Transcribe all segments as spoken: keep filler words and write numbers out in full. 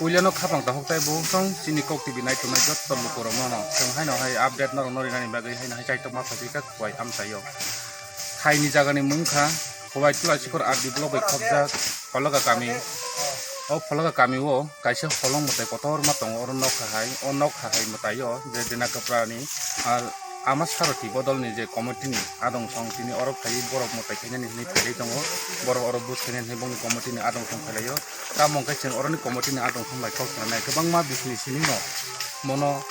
Puilano khapang tahuk tei bo wng chini Kok T V nai tongnai jotto lukurokno no chwng haino hai update norokno rinani bagwi haino hai chaitokma phaikha kwbai amchaio. Thaini jagani mung kha Khowai Tulasikhor R D block bai khopjak Pholoka kami. O Pholoka kami o kaisa holong mwtai kotorma tongo, oro nokha hai, o nokha hai mwtai o je Dena Kwprani, ah, Ama Saroti bodolni je committee ni adong song tini oro phaiwi borok mwtai khainani hinwi phailai tongo, borok oro buj khainani hinwi bongni committee ni adong song phailaio. Tamo hwnkhe chwng oroni committee ni adong song bai kok sanai kwbangma bisini simi no mono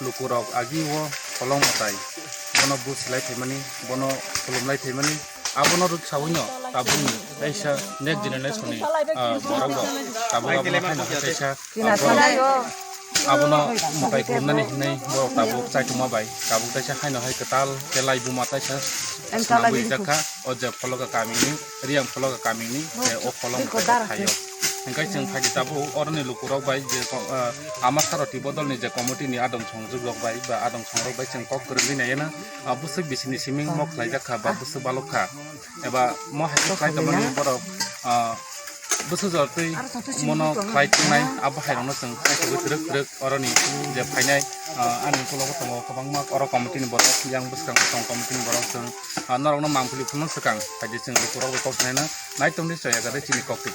lukurok agi o holong mwtai bono buj lai phaimani, bono khulum lai phaimani, abono rwksaui no tabukni kaisa next generation ni, ah, borok rok tabuk abono haino hai kaisa, ah, borok abono mwtai khulumnani hinwi borok tabuk chaitokma bai tabuk kaisa haino hai kwtal khe lai buma taisa swnamwi rijak kha. O je Pholoka kamini, Riyang Pholoka kamini, eh, o holong mwtai kok thaio. Hingkai chwng phaidi tabuk oroni lukurok bai je ko-, eh, Ama Saroti bodolni je committee ni adong songjwk rok bai ba adong songrok bai chwng kok kwrwngwi naiyano, ah, bwswk bisini siming mo khlaijak kha ba bwswk balok kha. Eba mo hai khe khlai tongmani borok, ah, bwswk jora twi mono khlai thangnai abo hai rokno chwng khaisogwi twrwk twrwk oroni je phainai, ah, ani ukulok o tongo kwbangma oro committee ni borok yang bwskango tong committee ni borok chwng. Ah, norokno mangpili phano swkang, phaidi chwng lukurok bai kok sanai na, nai tongdi chaya gade chini kok twi.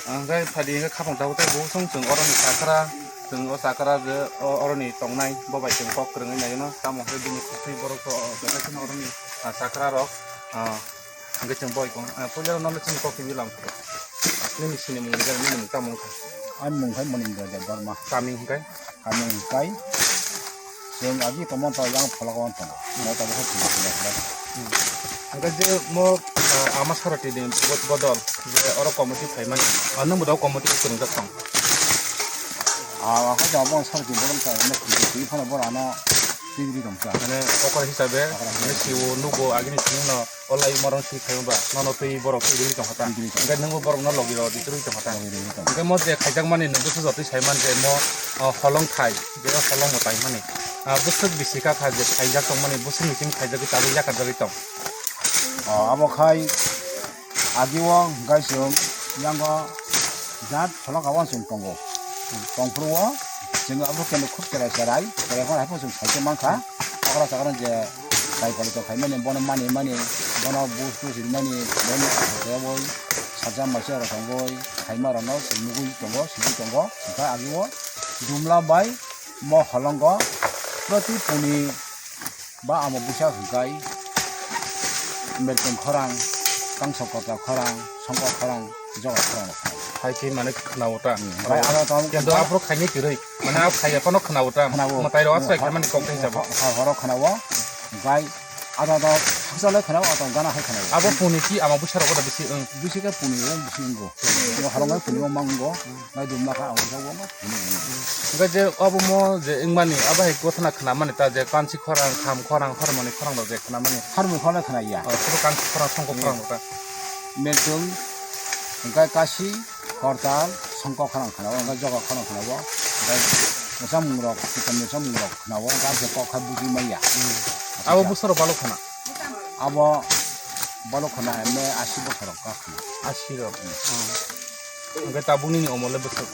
Ah, hwnkhe phaidi hwnkhe khapang tabuk tei bo song chwng oroni chakra, chwng o chakra je o oroni tongnai, bo bai chwng kok kwrwngwi naino, tamo hwnkhe bini kwthwi borok to, o, belai kheno oroni, ah, chakra rok, ah, hwnkhe chwng boi kong, ah, puila nono chini kok twi lam. Nini sinimung rijak, nini mung tamo wngkha? Ani mung khe Monindra Debbarma. Kami hwnkhe? Kami hwnkhe chwng agi tongma tong yang pholok wan tongo. Mo tabuk khe chwng pholok wan. Hmm. Hwnkhe je mo, ah, Ama Saroti ni bo-, bodol je oro committee phaimani. Ah, nwng bo committee o kwrwngjak tong? Ah, hakhe abo Saroti bodol ta ne twi phano bora ano twi ri tong kha. Mane okra hisabe, okra hisabe. Mane siwo nugo agini simi no. O lai morong si khaima ba, nono twi borok twi rwi tong kha ta. Twi rwi tong kha. Hingke nwngbo borokno logi rw di rwi tong kha ta. Logi rwi tong kha. Hingke mo je khaijak mani nwng bwswk jotwi sai man je mo, o, holong thai, je holong mwtai mani. Ah, bwswk bisi kha kha je khaijak tong mani, bwswk ni simi khaijagwi tabuk yakarjagwi tong. O, abo khai agi o hingke chwng yango jat holong kabo chwng tongo. Tongphuru o chwng abo khe khub cherai cherai, cherai phano hai phano chwng sai khe man kha. Okra chakra je Taikolito khaimani, bono mani mani, bono bus tus rimani, bono kebo sajam maisa rok tongoi, khaima rokno se nugui tongo, sidi tongo. Hwnkhe agio Dumla bai mo holongo proti puni ba amo busa hwnkhe Melchung khorang, Kangso Kota khorang, Songkok khorang, Joga khorang rok khnai. Hai khe mane khwnao ta. Hmm, bai aro tong kendo aphuru khaini kwrwi. Mane a phai phano khwnao ta. Khwnao. Mwtai rok aswk khe mani kok tei jabo. Hor horo khwnao. Bai ada da haksa le khwnao, ada gana hai khwnao. Abo puni ki ama busa rok da bisi wng. Bisi ke puni wng, bisi wng go. Yo halong puni wng mang go. Nai dum na kha ang sa wng puni wng. Hingke je abo mo je wng mani abo hai gothana khna mani ta je kansi khorang, kham khorang, hormoni khorang rok je khna mani. Hormoni khorang khna ya. Oh, suru kansi khorang, songkok khorang rok ta. Melchung, hingke kasi, Kortal, Songkok khorang khna o, hingke Joga khorang khna o, hingke mwsamung rok, kitan mwsamung rok khna o, hingke kok kha buji maya. Hmm. Abo busoro balok khna? Abo balok khna emne asi bosor rok ka khna. Asi rok? Hmm. Hmm. Hingke tabuk nini omor le bosor?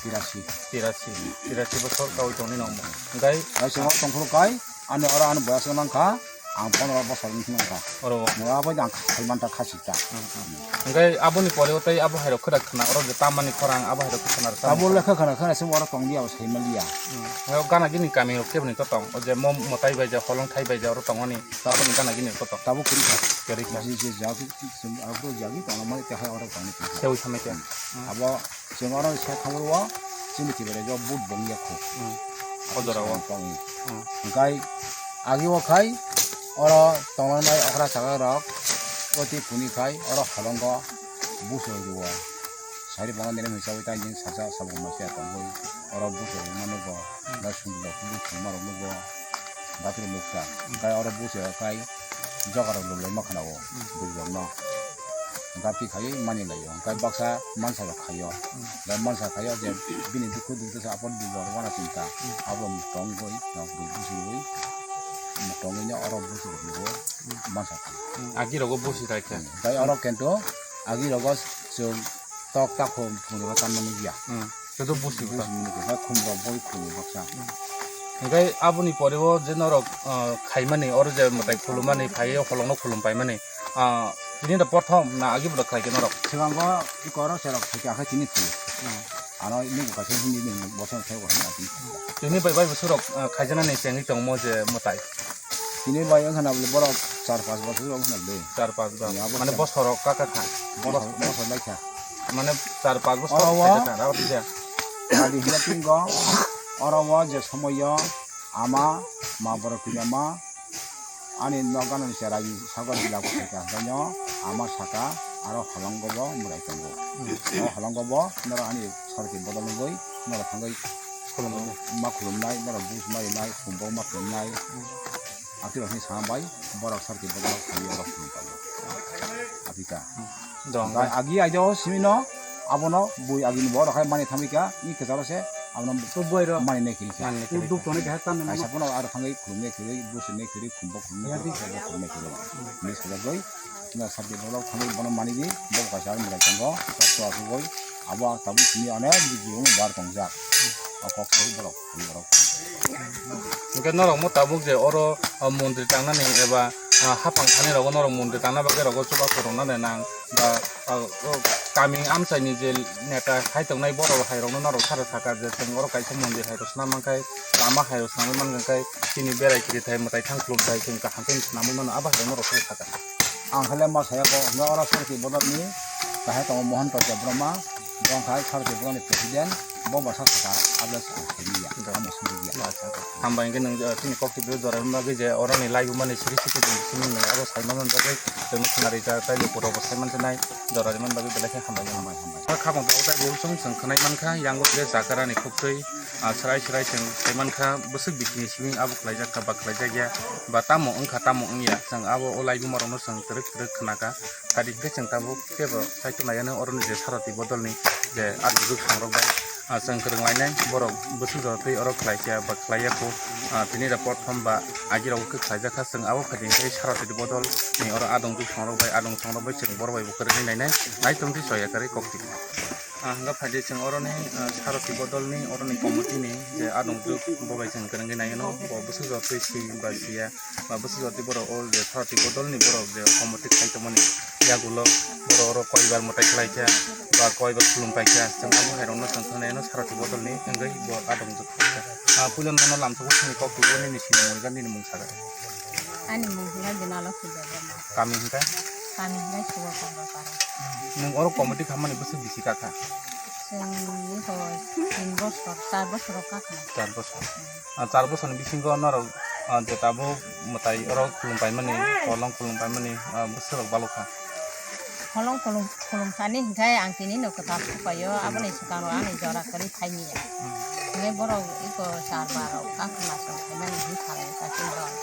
Tirasi. Tirasi. Tirasi bosor kawi tong nini omor. Hingke? Kaisa tongkhoro kai, ani oro ani boyas nang kha. Ang pondro bosor wngkha. Oro. Mo abo jang khai manta khasi ta. Hmm, hmm. Hingke aboni pore o tei abo hairok khwrak khna oro je tamani khorang abo hairok khna rwsa. Abo lekha khna khna se oro tong dia sai man dia. Hmm. Hingke gana gini kami rok keboni to tong o je mo motai bai ja holong thai bai ja oro tongoni to aboni gana gini to tong. Tabuk kwrwi kha. Kwrwi kha. Ji je ja ki sim abro ja ki tong mai te hai oro tong ni. Sewi samai te. Hmm. Abo Chwng oro se thangwi o chini kibai rok bo bong ya khu. Hmm. O jora o. Tong. Hmm. Hingkai agi o khai oro tongnai okra chakra rok oti kuni khai oro holongo buso rwo. Sari bana nini hwnwi chawi ta jin sasa sabuk ma se tongwi oro buso rwma nugo. Hmm. Bai sunduk buso ma rok nugo. Bathroom nukha. Hingkai oro buso khai joga rok lulai ma khana o. Hmm. Bwrwi rok no. Gati khai mani lai o. Hingkai baksa mansa rok khai o. Hmm. Bai mansa khai o je bini dukhu dukhu sa apor dubor wana chinta. Hmm. Abo tong goi, nok dui busi goi. Tong goi no oro busi rok nugo. Hmm. Mansa khai. Hmm. Agi rogo busi khai khe. Hmm. Bai oro kento agi rogo chwng tok tak khum phunuro tanma nukya. Hmm. Joto busi busa. Busi mani kisa khumrok boi khumni baksa. Hingke aboni pore o je norok, ah, khaimani, oro je mwtai khulumani, phaiyo holongno khulum paimani. Ah, tini da porthom na agi bodo khlaikhe norok? Sibango ikoro serok thwikhe akhai tini thwi. Hmm. Ano ini buka se hindi ni bosa thai ko hini atini. Tini bai bai busurok, ah, khaijanani chengwi tongmo je mwtai. Tini bai wngkha na bole borok char pas bosor wngkha na bole. Char pas ba. Ya, mane bosor. Bosorok kaka kha. Bosor, bosor lai kha. Mane char pas bosor oro o khaijak kha, abo kisa. Kali hila tingo, oro o je somoyo ama, ma borok tini ama, ani nok gana ni chera gi sago bila ko kha, kha, kha, ama saka, aro holongo bo murai tongo. Hmm. O holongo bo, noro ani sorki bodol nugui, noro thangui khulumnai. Ma khulumnai, noro bus ma rinai, kumbok ma khulumnai. Hmm. Atwi rok hwnwi sama bai, borok sarki borok thangwi borok thwng tongo. Abika. Dong. Bai agi aida o simi no, abono bui agi ni borok hai mani thangwi kha, i kwcharo se, abono bui rok mani ne kiri kha. Mani ne kiri kha. Duk toni kha, tam kaisa pono aro thangwi khulumne kiri, busi ne kiri, khumbo khulumne kiri, khumbo khulumne kiri. Ni sajagoi, na sarki borok thangwi bono mani di, bo kaisa aro mwtai tongo, tok tok asugoi, abo tabuk simi onek biji omo bar tongjak. O kok sai borok, borok. Hingke norok mo tabuk je oro, ah, mondri tangnani eba, ah, haphang thani rogo norok mondri tangna bagwi rogo chubachu rwnani nang ba, ah, o kami amchaini je neta hai tongnai borok hai rokno norok sara saka je chwng oro kaisa mondri hai rw swnam mankhai, lama hai rw swnamwi mankha khe chini berai kiri thai mwtai thang khulum thai chwng kaham khe swnamwi mano abo hai rok norok sara saka. Ang khe le ma saya ko, hwnba oro Sarki Bodolni kahai tongo Mohan Toja Brahma, bo wngkha Sarki Bodolni president, bo bwsa sakha, abo le sa simi ya, amo simi ya. Acha, acha. Hambai hwnkhe nwng, eh, chini kok twi jora bagwi je oroni live mani siri siri tong simi nwng abo sai manjak bagwi chwngno khna rijak tei lukurokbo sai mantwinai jora rimani bagwi belai khe hambai. Hambai, hambai. Kha bo tei bo chwng chwng khwnai mankha, yango je jakarani kok twi. Ah, srai srai chwng sai mankha, bwswk bisingni simi abo khlaijak kha ba khlaijak ya, ba tamo wngkha tamo wngya, chwng abo o laibuma rokno chwng twrwk twrwk khna kha. Sadi hwnkhe chwng tabuk teibo saichung naiya nw oroni je Saroti bodolni je aduk juk songrok bai, ah, chwng kwrwng lainai borok bwswk jora twi oro khlai kha ba khlai ya kho, ah, tini da prothom ba agi rok khe khlaijak kha, chwng abo phaidi hwnkhe Saroti bodolni oro adung juk songrok bai adung songrok bai chwng borok bai bo kwrwngwi nainai, naitung twi choya kwrwi kok twi. Ah, hwnka phaidi chwng oroni, ah, Saroti bodolni oroni committee ni je adung juk bo bai chwng kwrwngwi nai ano, bo bwswk jora twi si ba siya, ba bwswk jora twi borok o je Saroti bodolni borok je committee khai tongmani yagulo borok oro koi bar mwtai khlai kha ba koi bar khulum pai kha, chwng abo hai rokno chwng thangwi ano Saroti bodolni wngwi bo adung juk kha. Ah, puila nono lamsogo sini kok tubunini sini mungsa nini mung saga. Ani mung hwnka Binalokhi Debbarma. Kami hwnka? Kami hwnka Suwakamba para. Nwng oro committee khamani bwswk bisi kakha? Chwng eko tin bosor, char bosor o kakha. Char bosor. Hmm. Ah, char bosor ni bisingo norok, ah, je tabuk mwtai oro khulum paimani, kolong khulum paimani, ah, bwswk rok balok kha? Holong khulum, khulum sani hwnkhe ang tini no kwtal supaio, aboni swkang rok ani jora kwrwi phaini ya. Hmm. Hwnkhe borok eko char bar rok kakhumasong khaimani hwn salai kaching rok.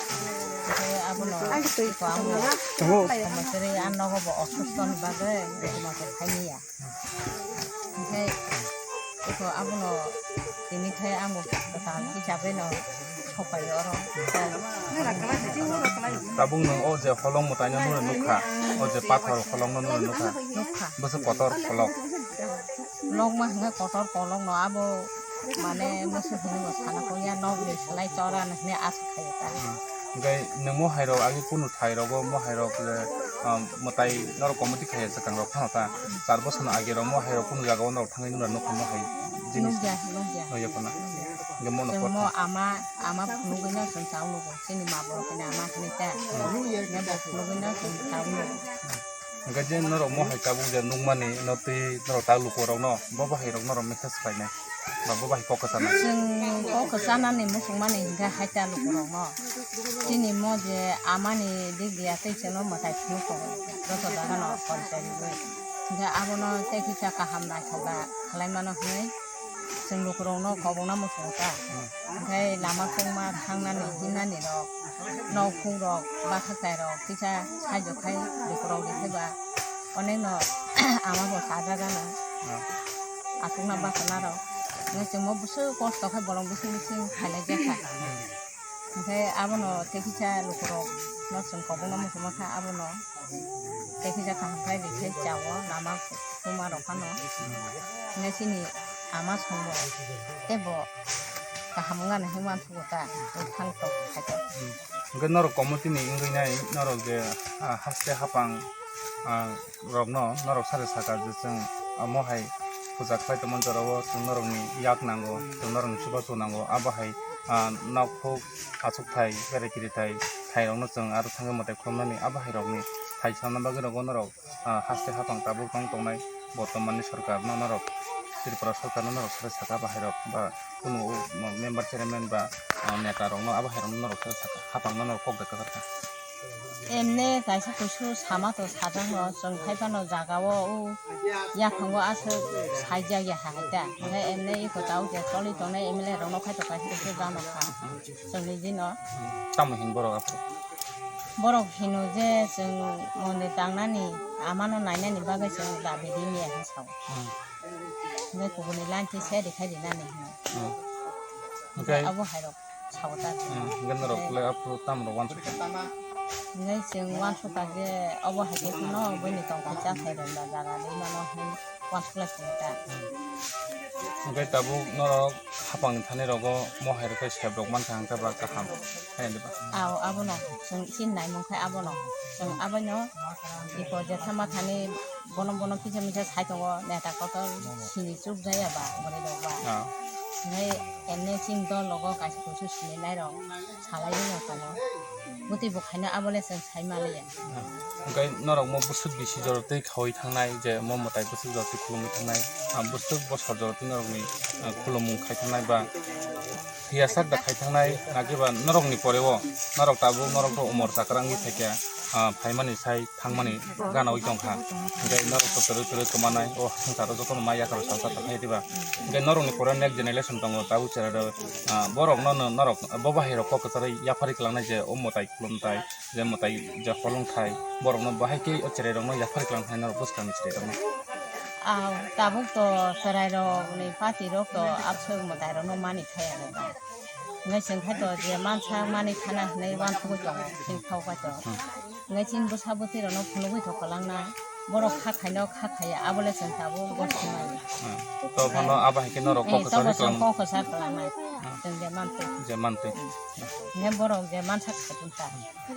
Hwnkhe abono eko ang no kwrwi ang nogo bo osusto ni bagwi kwrwi phaini ya. Hwnkhe eko abono tini khe ang bo kwtal hisabai no. Tabuk nwng o je holong mwtaino nwng nukha, o je pathor holongno nwng nukha. Nukha. Bwswk kotor kolok. Kolokma hwnwi kotor kolokno abo mane musu hwnwi bo sana kok ya, nokni slai chora hwnwi aswk khaio ta. Hmm. Hwnkhe nwng mo hai rok agi kunu thai rogo mo hai rok je, um, mwtai norok committee khaiya swkang rok phano ta. Char bosor no age rok mo hai rok kunu jaga o norok thangwi nwng nukha mo hai jinis. Nukya, nukya. Nukya phano. Nukya. Hwnkhe mono chwng mo ama, ama phunugwino chwng chao nugo. Chini ma borok ni ama hwnwi ta. Hmm. Hwnkhe bo phunugwino chwng chao nugo. Hwnkhe je norok mo hai tabuk je nukmani no twi norok ta lukurokno bo bahai rok norok message khlainai ba bo bahai kok kwchanai. Chwng kok kwchanani muchungmani hwnkhe hai ta lukurokno. Chini mo je amani dik dia tei chwngno mwtai phunuk tongo. Joto jagano porichai rwgwi. Hwnkhe abono tei kisa kaham naithok da khlaimano hwnwi. Chwng lukurokno kobokna muchungo ta. Hmm. Hwnkhe lama tongma thangnani hinani rok, nok phung rok, bathaktai rok kisa saijo khai lukurok rikhe ba onekno ama bo chajagano. Hmm. Aswkno bachana rok. Hwnkhe chwngbo bwswk kosto khe bolong bising bising khailai jakha. Hmm. Hwnkhe abono tei kisa lukurokno chwng kobokna muchungma kha abono. Tei kisa kaham khai rikhe chao lama tongma rok phano. Hwnkhe chini Ama songbo tei bo kaham wngna hinwi uansukgo ta, bwkhang tok hai ta. Hwnkhe norok committee ni wngwi nai norok je, ah, haste hapang, ah, rokno norok sari saka je chwng omo hai puja khlai tongmani jorao chwng norokni yak nango, chwng norokni chubachu nango, abo hai, ah, nok huk achukthai, berai kiritai, thairokno chwng aro thangwi mwtai khulumnani abo hai rokni thai sanna bagwi rokno norok, ah, haste hapang tabuk tong tongnai bortomanni sorkarno norok, Tripura sorkarno norok sari saka abo hai rok ba kunu member chairman ba, ah, neta rokno abo hai rokno norok sari saka hapangno norok kok bai kwchar kha. Emne kaisa kusu sama to sajakno chwng hai phano jagao o yaphango aswk saijak ya hai ta. Hwnkhe emne iko tao je choli tongnai M L A rokno khai to kaisa kusu jano kha chwngni dino. Tamo hin borok aphuru? Borok hino je chwng mondir tangnani amano nainani bagwi chwng dabi di miya hinwi sao. Hmm. Hwnkhe kubuni line twi se rikhai rinani hino. Hmm. Hwnkhe abo hai rok sao ta. Hmm. Hwnkhe norok le aphuru tamo rok uansukha? Hwnkhe chwng uansukha je obo hai khe phano buini tongthai chathai rok da jaga rwi mano hinwi uansukla chwng ta. Hwnkhe tabuk norok hapang thani rogo mohai rok khe sep rok mankha hwnkhe ba kaham. Hai hwnwi ba? Ao, abono chwng chini naimung khai abono. Chwng aboino iko je thama thani bono bono kisa misa sai tongo neta kotor sini chukjaya ba bwrwi rok ba. Ah. Hwnkhe emne chini dol rogo kaisa kusu sini nai rok salai rwino tongo. Bwtwi bo khaino abole chwng sai maliya. Hwnkhe norok mo bwswk bisi jora twi khaui thangnai je mo mwtai bwswk jora twi khulumui thangnai, ah, bwswk bosor jora twi norokni, ah, khulumung khai thangnai ba Phiya sak da khai thangnai, nakiba norokni poreo, norok tabuk norok to umor chakra wngwi phaikha, ah, phaimani sai thangmani ganaui tongkha. Hwnkhe norok to twrwi twrwi kwmanai, o swngcharo jotono ma yakar salsa tongkha diba. Hwnkhe norokni pore next generation tongo, tabuk cherairok, ah, borokno no norok bo bahai rok kok kwcharwi yapharwi kwlangnai je o mwtai khulumtai, je mwtai je holongthai, borokno bahai khe o cherairokno yapharwi kwlang thai norok bwskangni cherairokno. Ah, tabuk to chwrairokni party rok to abswk mwtairokno mani thaya nw ba. Hwnkhe chwng khe to je mansa mani thana hwnwi uansugwi tongo, chini khao bai to. Hmm. Hwnkhe chini bwsa bwtwirokno phunugwi to kwlangna, borok kha khaino kha khaiya, abole chwng tabuk gosi manya. Hmm. To phano abo hai khe norok kok kwsa kwlangnai. Eh, abo chwng kwlangnai. Kok kwsa kwlangnai. Hmm. Chwng je mantwi. Je mantwi. Hwnkhe borok je mansa khatung ta.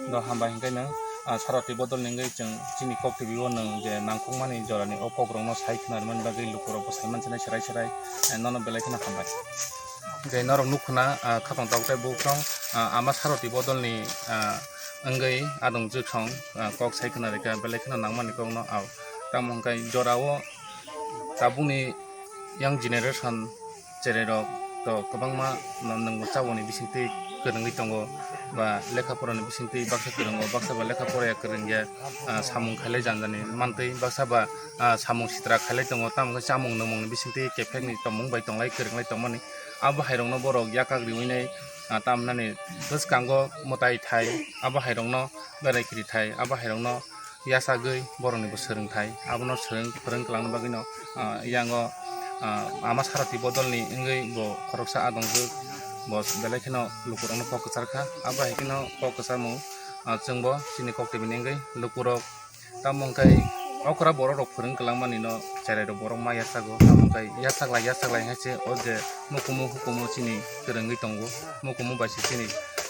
Do hambai hwnkhe nwng, ah, Saroti bodol ni wngwi chwng chini kok T V o nwng je nangkukmani jorani o kokrokno sai khwnarwmani bagwi lukurokbo sai mansinai serai serai, eh, nono belai kheno hambai. Je norok nukkha na, ah, khapang tok tei bukrok, ah, ama Saroti bodol ni, ah, wngwi adong jwkhwng, ah, kok sai khwnarikha belai kheno nangmani kokno, ah, tamo hwnkhe jorao tabukni young generation cherairok to kwbangma no-, nwng chaboni bisingtwi kwrwngwi tongo, ba lekha porani bisingtwi baksa kwrwngo, baksa ba lekha poraya kwrwngya, ah, samung khailai janjani mantwi, baksa ba, ah, samung sitra khailai tongo, tamo khe chamung nwngmungni bisingtwi kephekni tongmung bai tonglai kwrwnglai tongmani. Abo hairokno borok yakak riwinai, ah, tamnani bwskango mwtai thai, abo hairokno berai kiri thai, abo hairokno yachagwi borokni bo swrwngthai, abono swrwng, phwrwng kwlangna bagwino, ah, yango, ah, ama Saroti bodolni wngwi bo khoroksa adongjwk, bo belai kheno lukurokno kok kwchar kha. Abo hai kheno kok kwcharmung, ah, chwngbo chini kok T V ni wngwi lukurok tamo wngkhai okra borok rok phwrwng kwlangmani no cherai rok borok ma yachago, tamo wngkhai yachaklai yachaklai hai se o je mukumu hukumu chini kwrwngwi tongo, mukumu bai se chini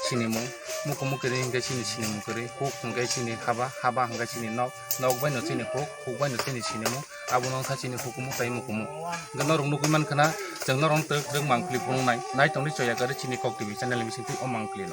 sinimung, mukumu kwrwi hwnkhe chini sinimung kwrwi, huk hwnkhe chini haba, haba hwnkhe chini nok, nok bai no chini huk, huk bai no chini sinimung, abono wngkha chini hukumu tei mukumu. Hwnkhe norok nugwi mankha na, chwng norok twrwk twrwk mangpili phunuknai, nai tongdi choya kwrwi chini kok T V channel ni bisingtwi o mangpili no.